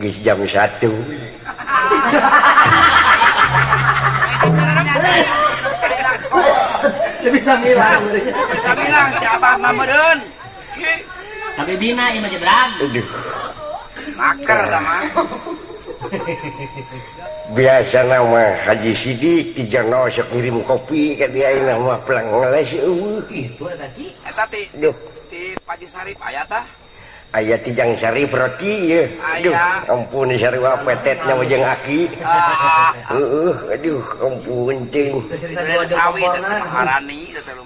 Geus jam 1. Bisa ngilang. Bisa ngilang si Abah mah meureun. Tapi bina ieu mah jebrang. Aduh. Maker tah mah. Biasa nama Haji Sidik ti Jono sok ngirim kopi ka dia ayeuna mah pelang ngeles eueuh. Kitu eta Ki. Eta ti Duh. Ti Pak Haji Sarip aya tah? Aya ti Jang Sarip roti ieu. Aduh, ampun sarua petetna mah jeung aki. Heueuh, aduh ampun teuing.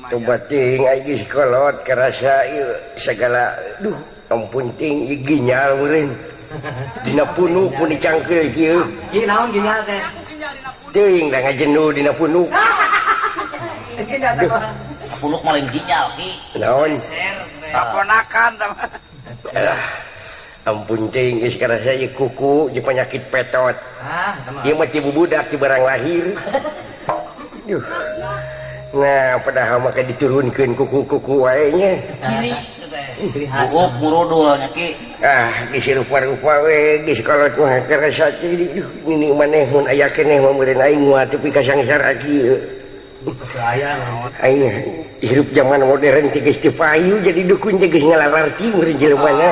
Coba teuing ai geus kolot karasa ieu sagala duh ampun teuing ieu ginyal meureun. Dina punuk mun dicangkeul kieu. Ki naon ginyal teh? Teuing da ngajendu dina punuk. Punuk mah lain ginyal Ki. Naon? Kaponakan tah. Ampun teuing geus karasa ieu kuku jeung penyakit petot. Ah, ieu mah ti bubudak ti barang lahir. Duh. Nah, padahal mah diturunkeun kuku-kuku wae nya. Ciri teh. Buuk murudul nya Ki. Ah, geus rupa-rupa we geus kolot mah karasa teh nini maneh mun aya keneh mah meureun aing moal tepi ka sangsara kieu. Aing hirup zaman modern teh geus teu payu jadi dukun teh geus ngalalarti meureun jelema na.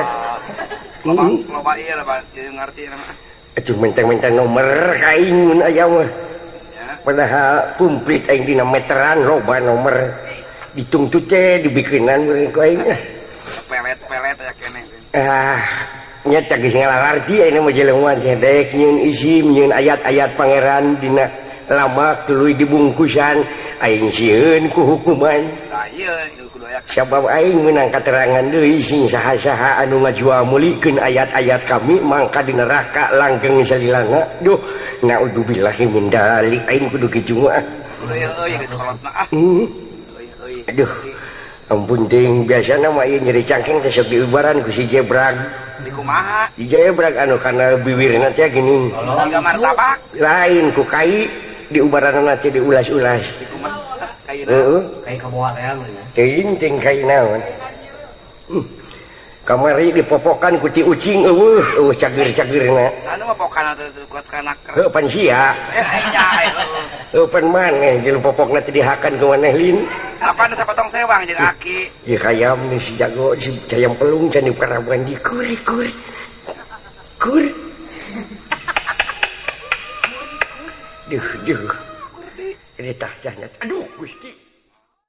Loba ieu loba jadi ngarti mah. Atuh mentang-mentang nomor ka aing mun aya mah. Padahal komplit aing dina meteran loba nomor ditungtut teh dibikeunan meureun ku aing. Pelet-pelet aya keneh. Ah, nya teh geus ngalalarti ayeuna mah jelema teh daek nyieun isim nyieun ayat-ayat pangeran dina lamak tuluy dibungkusan aing sieun ku hukuman. Tah ieu kudu aya. Sabab aing meunang katerangan deui sing saha-saha anu ngajual meulikeun ayat-ayat kami mangka di neraka langgeng salilana. Duh, naudzubillahi min dzalik aing kudu kitu mah. Kudu ieu euy geus kolot mah ah. Aduh. Ampun teuing biasana mah ieu nyeri cangkeng teh sok diubaran ku si Jebrag. Di kumaha? Di Jebrag anu kana biwirna teh geuning. Jiga martabak. Lain ku kai diubaranna teh diulas-ulas. Di kumaha? Kai heeh. Kai kaboa teh meureun. Teuing teh kai naon. Kamari dipopokan ku ti ucing eueuh, eueuh cageur-cageurna. Sanu mah pokana teh kuat kana. Heuh pan sia. Nya heuh pan maneh jeung popokna teh dihakan ku maneh lin. Apana sapotong sewang jeung aki. Ieu hayam nih si jago si hayam pelung can diparaban di kur kur. Kur. Duh duh. Ini tah tah. Aduh Gusti.